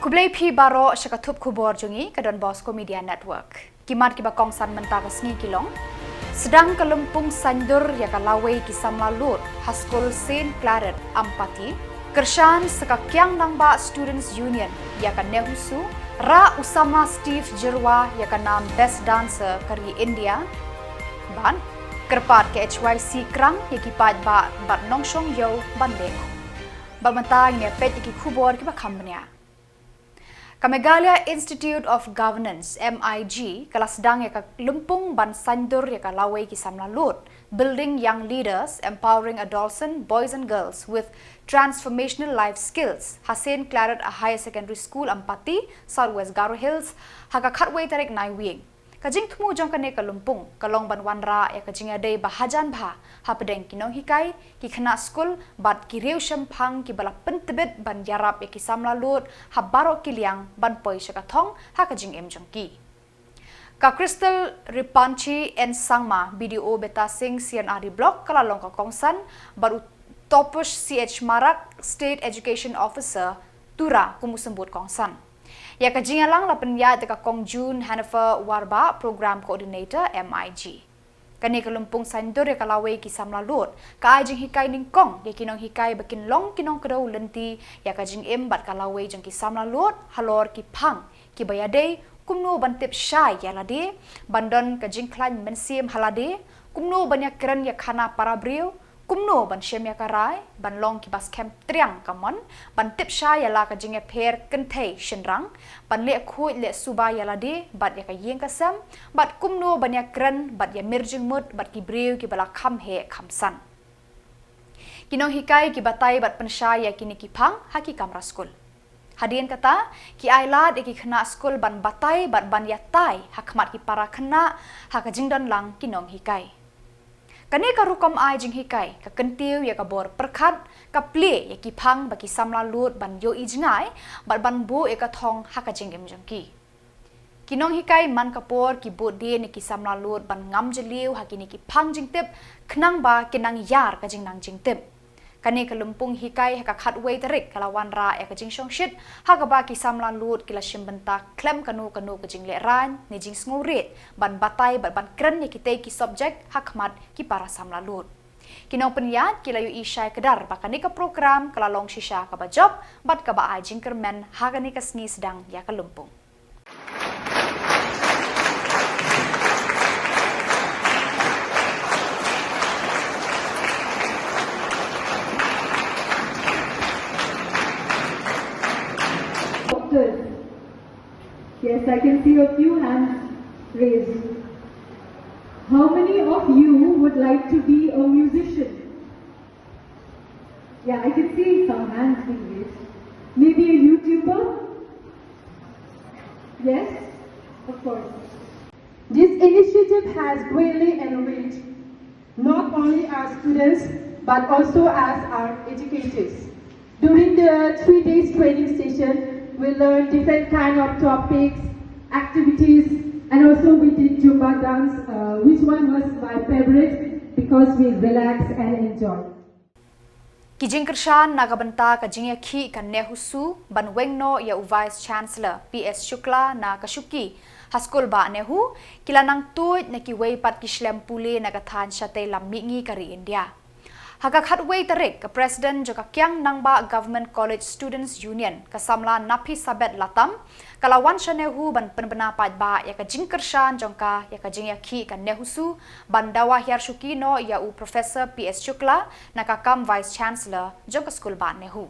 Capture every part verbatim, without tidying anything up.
Khublei phi baroh sha ka thup khubor jong ngi ka Don Bosco Media Network. Ki mat kiba kongsan mynta ka sngi ki long: Sdang ka lympung saiñdur ïa ka lawei ki samla lud ha skul Saint Claret Ampati. Kyrshan sa ka Kiang Nangbah Students Union ïa ka NEHUSU. Rah u samla Steve Jyrwa ïa ka nam Best Dancer ka ri India. Bad kyrpad ka H Y C Krang ïa ki paidbah bad nongshong ïew ban leh. Bad mynta ngin ïa peit ïa ki khubor kiba kham bniah. Ka Meghalaya Institute of Governance, M I G, ka la sdang ïa ka lympung ban saiñdur ïa ka lawei ki samla lud, Building Young Leaders, Empowering Adolescent Boys and Girls with Transformational Life Skills, ha Saint Claret Higher Secondary School, Ampati, South West Garo Hills, ha ka khatwei tarik Naiwieng. Ka jingthmu jong kane ka lympung ka long ban wanrah ïa ka jingïadei ba hajan bha hapdeng ki nonghikai, ki khynnah skul bad ki riewshemphang kiba la pyntbit ban ïarap ïa ki samla lud ha baroh ki liang ban poi sha ka thong ha ka jingim jong ki. Ka Crystal Ripanchi N Sangma, B D O Betasing C and R D Block, ka la long ka kongsan bad u Topush C H Marak, State Education Officer, Tura, kum u symbud kongsan. Ïa ka jingïalang la pynïaid da ka Kong June Hanifer Warbah, Program Coordinator, M I G. Kane ka lympung saiñdur ïa ka lawei ki samla lud ka ai jinghikai nyngkong ïa ki nonghikai ba kin long ki nongkdew lynti ïa ka jingim bad ka lawei jong ki samla lud halor ki phang kiba ïadei kumno ban tip shai ïa lade, ban don ka jingkhlaiñ mynsiem ha lade, kumno ban ïakren ïa khana para briew, kumno ban shem ïa ka rai, ban long kiba skhem triang ka mon, ban tip shai ïa la ka jingïapher kynthei shynrang, ban leh khuid leh suba ïa lade bad ïa ka ïing ka sem, bad kumno ban ïakren bad ïamir jingmut bad ki briew kiba la kham heh kham san. Ki nonghikai ki batai bad pynshai ïa kine ki phang ha ki kamra skul. Hadien kata, ki ai lad ïa ki khynnah skul ban batai bad ban ïatai ha khmat ki para khynnah ha ka jingdon lang ki nonghikai. Kane ka rukom ai jinghikai ka kyntiew ïa ka bor pyrkhat, ka plie ïa ki phang ba ki samla lud ban ïohi jngai bad ban buh ïa ka thong ha ka jingim jong ki. Ki nonghikai man ka por ki bud dien ïa ki samla lud ban ngam jylliew ha kine ki phang jingtip khnang ba kin nang ïar ka jingnang jingtip. Kane ka lympung hikai ha ka khatwei tarik ka la wanrah ïa ka jingshongshit ha kaba ki samla lud ki la shim bynta khlem kano kano ka jinglehrain ne jingsngewrit ban batai bad ban kren ïa kitei ki subject ha khmat ki para samla lud. Ki nongpynïaid ki la ïohi shai kdar ba kane ka program ka la long shisha kaba jop bad kaba ai jingkyrmen ha kane ka sngi sdang ïa ka lympung. Doctors. Yes, I can see a few hands raised. How many of you would like to be a musician? Yeah, I can see some hands being raised. Maybe a YouTuber? Yes, of course. This initiative has greatly enriched not only our students but also as our educators. During the three days training session, we learned different kind of topics, activities, and also we did Zumba dance, uh, which one was my favorite because we relaxed and enjoyed. Ki jingkyrshan na ka bynta ka jingïakhih ka NEHUSU ban weng noh ïa u Vice Chancellor P S Shukla na ka shuki ha skul bah NEHU ki la nang tuid na kiwei pat ki shlem pule na ka thaiñ shatei lam mihngi ka ri India. Ha ka khatwei tarik, ka President jong ka Kiang Nangbah Government College Students Union, ka samla Naphisabeth Latam, ka la wan sha NEHU ban pynbna paidbah ïa ka jingkyrshan jong ka ïa ka jingïakhih ka NEHUSU ban dawa hiar shuki noh ïa u Professor P S Shukla na ka kam Vice Chancellor jong ka skul bah NEHU.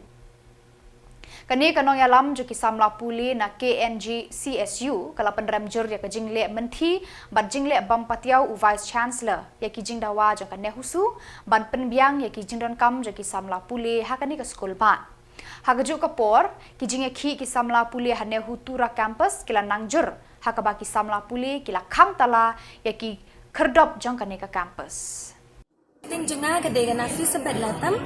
Kane ka nongïalam jong ki samla pule na K N G C S U ka la pynrem jur ïa ka jingleh mynthi bad jingleh bam patiaw u Vice Chancellor ïa ki jingdawa jong ka NEHUSU ban pynbiang ïa ki jingdonkam jong ki samla pule ha kane ka skul bah. Ha kajuh ka por, ki jingïakhih ki samla pule ha NEHU Tura Campus ki la nang jur ha kaba ki samla pule ki la khang tala ïa ki khyrdop jong kane ka campus. President jong nga ka dei ka Nafisabeth Latam.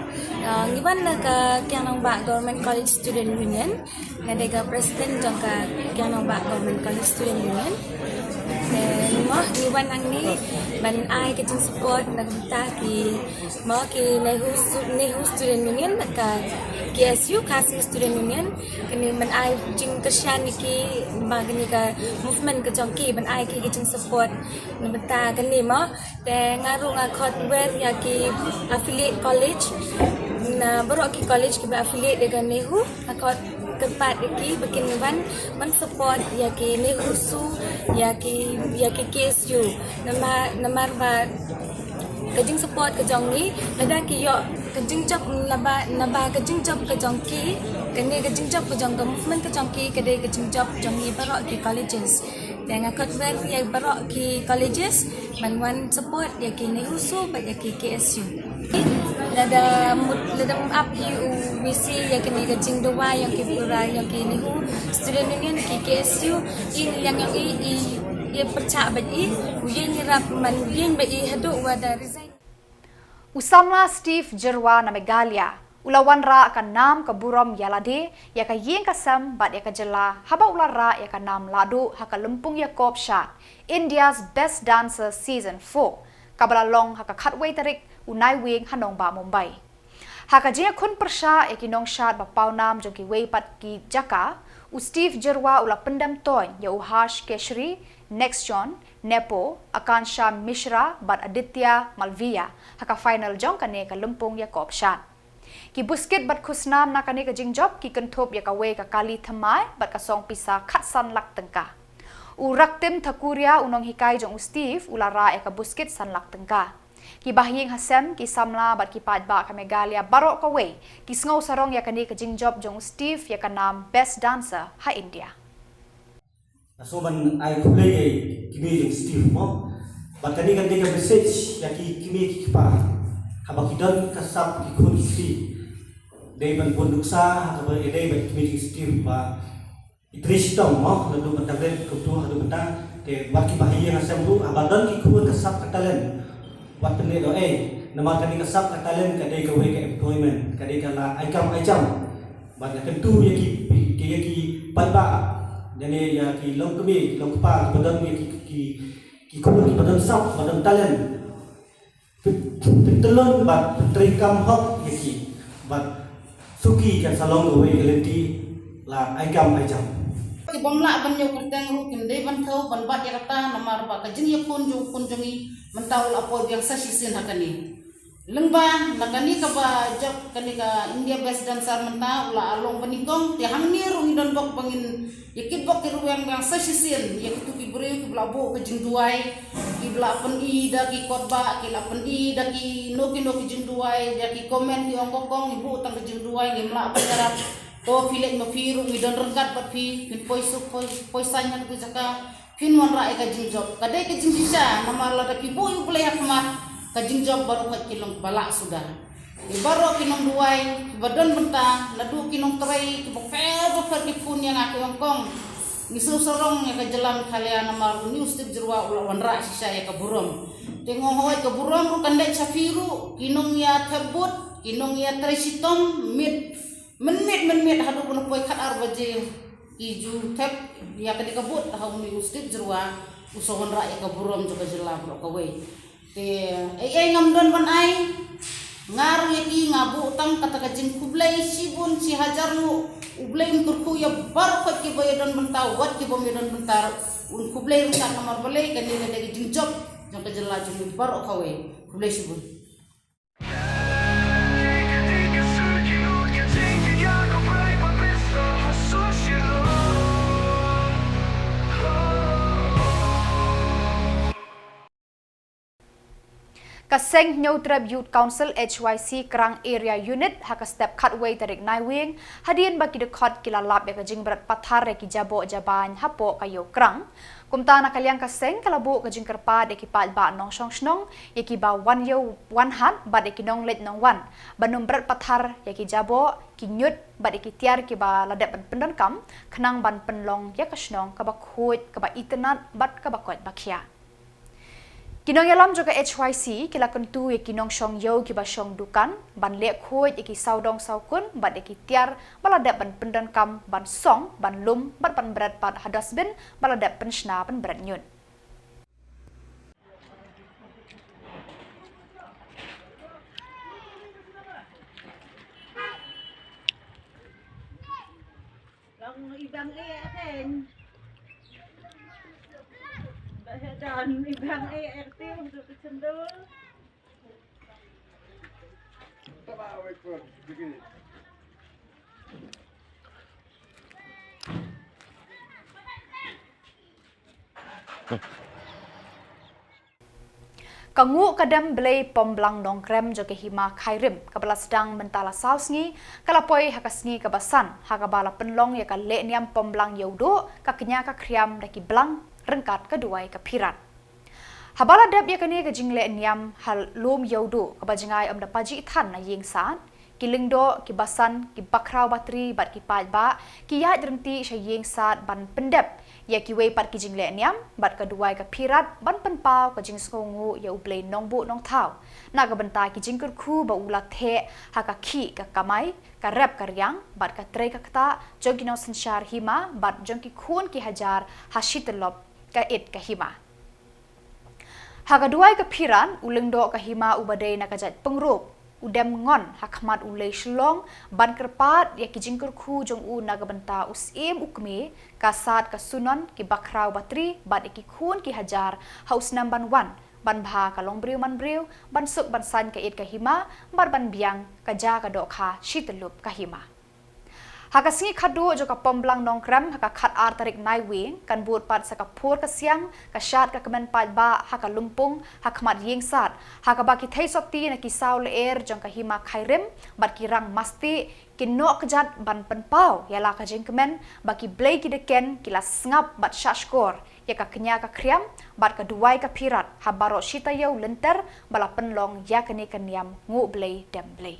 Ah, ngi wan na ka Kiang Nangbah Government College Student Union. Nga dei ka President jong ka Kiang Nangbah Government College Student Union. Te mo ngi wan hangne ban ai ka jingsupport na ka bynta ki mo ki NEHU stu-, NEHU Student Union, ka K S U, Khasi Student Union. Kane ban ai jingkyrshan ïa ki ba kane ka movement ka jong ki, ban ai ki ka jingsupport na ka bynta kane mo. Te nga ruh nga khot wer ïa ki affiliate college, na baroh ki college kiba affiliate ïa ka NEHU, nga khot kyrpad ïa ki ba kin wan ban support ïa ki NEHUSU, ïa ki, ïa ki K S U. Namar, namar ba ka jingsupport ka jong ngi, lada ki ïoh ka jingjop, naba, naba ka jingjop ka jong ki, kane ka jingjop ka jong ka movement ka jong ki, ka dei ka jingjop jong ngi baroh ki colleges. Te nga khot wer ïa baroh ki colleges ban wan support ïa ki NEHUSU bad ïa ki K S U. Lada mut, lada mut ap hi u V C ïa kane ka jingduwai ïa ki pura ïa ki NEHU Student Union, ki K S U, i liang ïa i, i, i pyrchah bad i, u ïeng ïarap man u ïeng bad i haduh wa da resign. U samla Steve Jyrwa na Meghalaya u la wanrah ka nam ka burom ïa lade, ïa ka ïing ka sem bad ïa ka jylla, haba u la rah ïa ka nam lahduh ha ka lympung ïakop shad India's Best Dancer Season four, kaba la long ha ka khatwei tarik u Naiwieng ha nongbah Mumbai. Ha ka jingïakhun pyrshah ïa ki nongshad ba pawnam jong kiwei pat ki jaka, u Steve Jyrwa u la pyndem toiñ ïa u Harsh Keshri, Nextjohn, Nepo, Akansha Mishra bad Aditya Malviya ha ka final jong kane ka lympung ïakop shad. Ki buskit bad khusnam na kane ka jingjop ki kynthup ïa kawei ka kali thymmai bad ka song pisa khatsan lak tyngka. U Raktim Thakuria, u nonghikai jong u Steve, u la rah ïa ka buskit san lak tyngka. Ki bahaïing hasem, ki samla bad ki paidbah ka Meghalaya baroh kawei ki sngew sarong ïa kane ka jingjop jong u Steve ïa ka nam Best Dancer ha India. Nga sngewbha ban ai khublei ïa ki kmie jong Steve mo. Bad kane kan dei ka message ïa ki kmie ki kpa, haba ki don ka sap ki khun ki kti, dei ban bun nuksa ha kaba ïadei bad ki kmie jong Steve ba ki trei shitom mo, naduh mynta rit kumta haduh mynta. Te wat ki bahaïing hasem ruh, haba don ki khun ka sap ka talent, wat pynleit noh ei, namar kane ka sap ka talent ka dei kawei ka employment, ka dei ka la ai kam ai jam. Bad nga kyntu ïa ki, ki, ïa ki paidbah, ïa ne, ïa ki longkmie longkpa kiba don ïa ki, ki, ki khun kiba don sap, ba don talent, pyntyllun bad pyntreikam hok ïa ki. Bad suki kan sa long kawei ka lynti la ai kam ai jam. Ki bym lah ban ïoh kyrteng ruh kim dei ban thew ban bat ïa kata, namar ba ka jingïakhun jong u khun jong ngi mynta u la poi biang sa shisien ha kane. Lyngba na kane kaba jop kane ka India Best Dancer mynta u la long ba nyngkong, te hangne ruh ngi don bok ba ngin ïa kitbok ki rwiang biang sa shisien ïa kitu ki briew kiba la buh ka jingduwai, kiba la pyni da ki kot ba, ki la pyni da kino kino ki jingduwai, da ki comment ki ong ko kong, ngi buh tang ka jingduwai, ngim lah ban ïarap. To phi leit ma phi ruh ngi don ryngkat bad phi, phin poi suk poi, poi saiñ ha katu ka jaka, phin wanrah ïa ka jingjop. Ka dei ka jingshisha, namar lada phi buh ïa U Blei ha khmat, ka jingjop baroh ka ki long ba lah suda. Ïa baroh ki nongduwai kiba don bynta, naduh ki nongtrei kiba pher ba pher ki phone ïa nga ki ong kong, ngi sngewsarong ïa ka jylla Meghalaya namar une u Steve Jyrwa u la wanrah shisha ïa ka burom. Te nga ong hooid ka burom ruh kan leit sha phi ruh, ki nongïathep vote, ki nongïatrei shitom, miet mynmiet mynmiet haduh ban poi khatar baje ki ju thep ïa kane ka vote ha une u Steve Jyrwa, u sa wanrah ïa ka burom jong ka jylla baroh kawei. Te ei ei ngam don ban ai, nga ruh ïa ki nga buh tang kata ka jingkhublei shibun shi hajar nguh. U Blei un kyrkhu ïa baroh kiba ïa don bynta, wat kibym ïa don bynta, un khublei ryngkat namar balei kane ka dei ka jingjop jong ka jylla jong ngi baroh kawei. Khublei shibun. Ka seng Hynñiewtrep Youth Council, H Y C, Krang Area Unit, ha ka step khatwei tarik Naiwieng, hadien ba ki dkhot ki la lap ïa ka jingbret pathar ïa ki jaboh jabain hapoh ka ïew Krang. Kumta na ka liang ka seng ka la buh ka jingkyrpad ïa ki paidbah nongshong shnong, ïa kiba wan ïew wan hat bad ïa ki nongleit nongwan, ban ym bret pathar ïa ki jaboh, ki ñiut bad ïa ki tiar kiba la dep ban pyndonkam, khnang ban pynlong ïa ka shnong kaba khuid, kaba itynnad bad kaba koit ba khiah. Ki nongïalam jong ka H Y C ki la kyntu ïa ki nongshong ïew kiba shong dukan ban leh khuid ïa ki sawdong sawkun bad ïa ki tiar ba la dep ban pyndonkam ban song, ban lum bad ban bret pat ha dustbin ba la dep pynshna ban bret ñiut. Long ibang e akin. Ba he don ibang e akin untuk kecendol. Ka nguh ka dem blei Pomblang Nongkrem jong ka Hima Khyrim kaba la sdang mynta la saw sngi, ka la poi ha ka sngi kaba san ha kaba la pynlong ïa ka lehniam Pomblang Ïewduh ka kñia ka khriam da ki blang ryngkat ka duwai ka phirat. Haba la dep ïa kane ka jinglehniam ha lum Ïewduh kaba jngai ym da pajih than na ïing sad, ki lyngdoh, ki basan, ki bakhraw batri bad ki paidbah ki ïaid ryntih sha ïing sad ban pyndep ïa kiwei pat ki jinglehniam bad ka duwai ka phirat ban pynpaw ka jingsngewnguh ïa U Blei Nongbuh Nongthaw na ka bynta ki jingkyrkhu ba u la theh ha ka khih ka kamai, ka rep ka riang bad ka trei ka ktah jong ki nongsynshar hima bad jong ki khun ki hajar ha shi tyllup ka it ka hima. Ha ka duwai ka phirat, u lyngdoh ka hima uba dei na ka jait Pyngrope u dem ngon ha khmat u Lei Shillong ban kyrpad ïa ki jingkyrkhu jong u na ka bynta u syiem u kmie, ka sad ka sunon, ki bakhraw batri bad ïa ki khun ki hajar ha u snem ban wan, ban bha ka longbriew manbriew, ban suk ban saiñ ka it ka hima bad ban biang ka ja ka dohkha shi tyllup ka hima. Ha ka sngi khatduh jong ka Pomblang Nongkrem ha ka khatar tarik Naiwieng, kan bud pat sa ka phur ka siang, ka shad ka kmen paidbah ha ka lympung ha khmat ïing sad, ha kaba ki theisotti na ki saw lyer jong ka Hima Khyrim bad ki rang masti kin noh kjat ban pynpaw ïa la ka jingkmen ba ki blei ki dken ki la sngap bad shahshkor ïa ka kñia ka khriam bad ka duwai ka phirat ha baroh shi taïew lynter ba la pynlong ïa kane ka niam nguh blei dem blei.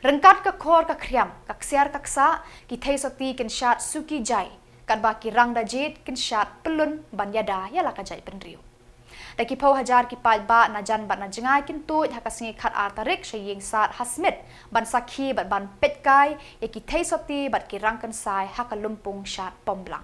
Ryngkat ka khor ka khriam, ka ksiar ka ksah, ki theisotti kin shad suki jai, katba ki rang da jied kin shad pyllun ban ïada ïa la ka jaitbynriew. Da ki phew hajar ki paidbah na jan bad na jngai kin tuid ha ka sngi khatar tarik sha ïing sad ha Smit ban sakhi bad ban peitkai ïa ki theisotti bad ki rang kynsai ha ka lympung shad Pomblang.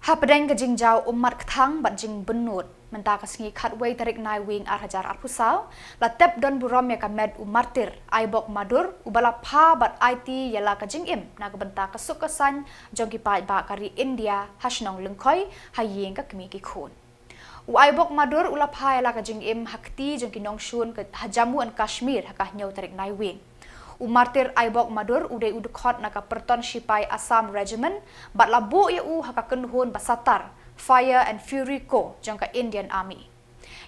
Hapdeng ka jingjaw ummat kthang bad jingbynnud, mynta ka sngi khatwei tarik Naiwieng ar hajar arphew saw, la tep don burom ïa ka met u martir Aibok Madur, uba la pha bad aiti ïa la ka jingim na ka bynta ka suk ka saiñ jong ki paidbah ka ri India ha shnong Lyngkhoi, ha ïing ka kmie ki khun. U Aibok Madur u la pha ïa la ka jingim ha kti jong ki nongshun ka ha Jammu and Kashmir ha ka hynñiew tarik Naiwieng. U martir Aibok Madur u dei u dkhot na ka pyrton shipai Assam Regiment bad la buh ïa u ha ka kynhun ba satar, Fire and Fury Corps, jong ka Indian Army.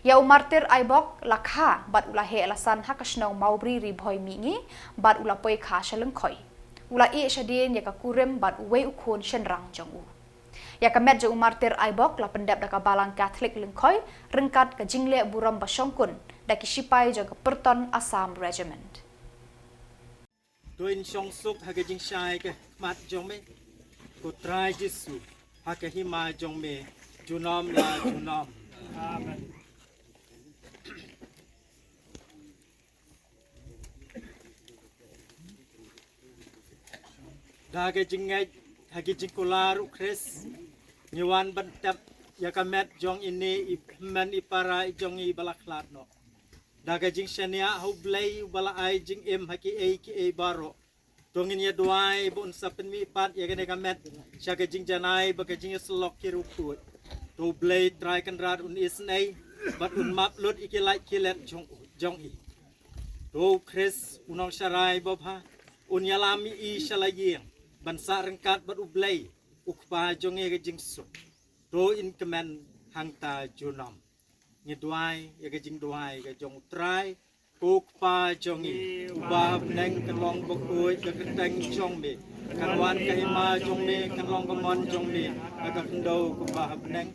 Ïa u martir Aibok la kha bad u la heh la san ha ka shnong Mawbri Ri Bhoi Mihngi bad u la poi kha sha Lyngkhoi. U la ïeh shadien ïa ka kurim bad uwei u khun shynrang jong u. Ïa ka met jong u martir Aibok la pyndep da ka Balang Katholik Lyngkhoi ryngkat ka jingleh burom ba shongkun da ki shipai jong ka pyrton Assam Regiment. To ngin shong suk ha ka jingshai ka khmat jong me, ko Trai Jisu, ha ka hima jong me junom la junom. Amen. Da ka jingngeit ha ki jingkular u Khrist, ngi wan ban tep ïa ka met jong ine i hynmen i para i jong ngi ba la khlad noh. Da ka jingshaniah ha U Blei uba la ai jingim ha kiei kiei baroh, to ngin ïa duwai ba un sa pynmih pat ïa kane ka met sha ka jingjanai bad ka jingïasyllok ki riewkhuid. To U Blei Trai Kynrad un isynei bad un map lut ïa ki lait ki let jong, jong i. To u Khrist u nongsharai babha un ïalam ïa i sha la ïing ban sah ryngkat bad U Blei u Kpa jong ngi ha ka jingsuk. To in kmen hangta junom. Ngi duwai ïa ka jingduwai ka jong U Trai, ko Kpa jong ngi uba ha bneng, kan long bakhuid ka kyrteng jong me, kan wan ka hima jong me, kan long ka mon jong me ha ka khyndew kumba ha bneng.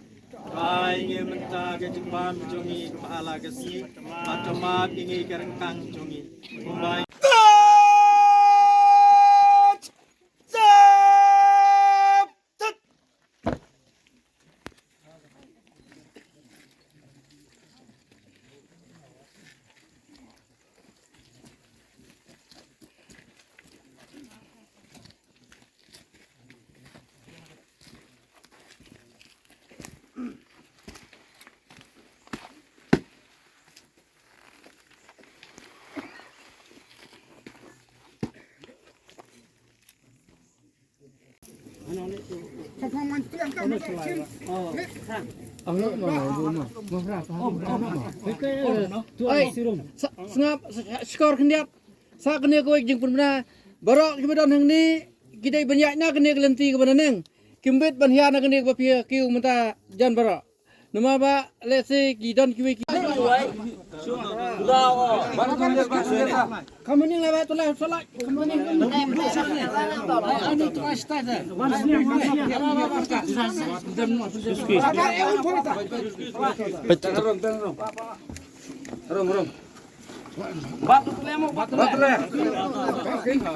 Ai ngi mynta ka jingbam jong ngi kaba ha la ka sngi, bad to map ïa ngi ka ryngkang jong ngi kumba Ai, sa-, sngap, sa-, shkor khyndiat. Sa kane kawei ka jingpynbna. Baroh kiba don hangne ki dei ban ïaid na kane ka lynti kaba naneng. Kim bit ban hiar na kane kaba phi kiew mynta jan baroh. Namar ba lehse ki don kiwei ki. Kamaning la ba tu la tu la. Kamaning. Rong, rong. Bat tu le mo, bat tu le. Bat tu le.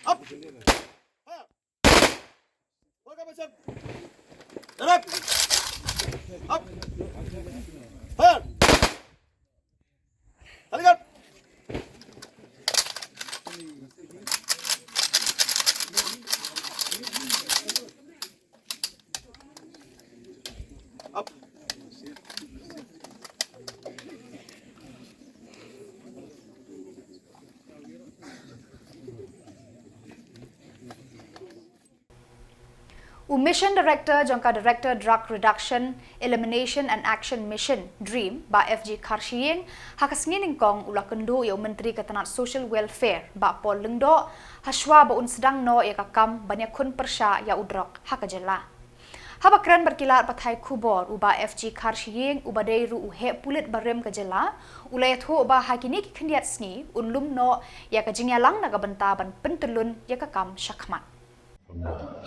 Up. Up. Up. Fire. Talikan. Up. U Mission Director jong ka Director Drug Reduction, Elimination and Action Mission, DREAM, Bah F G Kharshiing, ha ka sngi nyngkong u la kynduh ïa u Myntri ka tnat Social Welfare, Bah Paul Lyngdoh, hashwa ba un sdang noh ïa ka kam ban ïakhun pyrshah ïa u drok ha ka jylla. Haba kren bad ki lad pathai khubor, u Bah F G Kharshiing, uba dei ruh u heh pulit barim ka jylla, u la ïathuh ba ha kine ki khyndiat sngi un lum noh ïa ka jingïalang na ka bynta ban pyntyllun ïa ka kam shakhmat.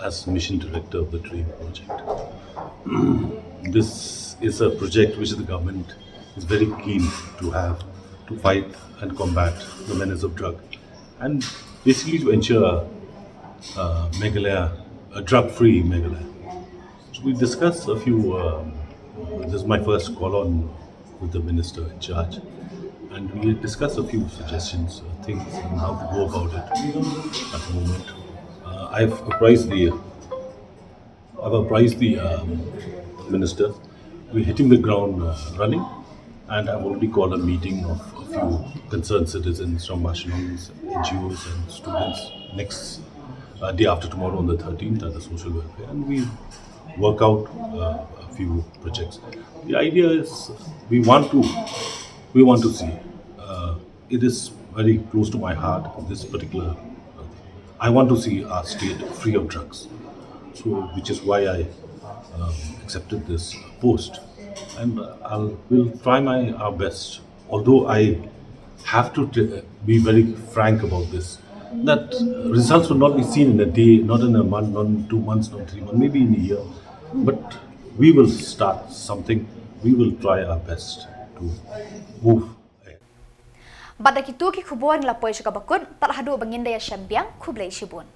As Mission Director of the DREAM project. This is a project which the government is very keen to have to fight and combat the menace of drug, and basically to ensure, uh, Meghalaya, a drug-free Meghalaya. So we discussed a few, um, this is my first call on with the minister in charge, and we discussed a few suggestions, uh, things on how to go about it at the moment. Uh, I've apprised the, I've apprised the, um, minister. We're hitting the ground, uh, running, and I've already called a meeting of a few concerned citizens from Mashinongis, N G Os, and students next, uh, day after tomorrow on the thirteenth at the social welfare, and we work out, uh, a few projects. The idea is we want to, we want to see, uh, it is very close to my heart, this particular, uh, I want to see our state free of drugs. So, which is why I, um, accepted this post. And, uh, I'll, we'll try my, our best. Although I have to t-, be very frank about this, that results will not be seen in a day, not in a month, not in two months, not in three months, maybe in a year. But We will start something. We will try our best to move ahead. Bad da kitu ki khubor ngi la poi sha kaba kut, tad haduh ba ngin da ïashem biang, khublei shibun.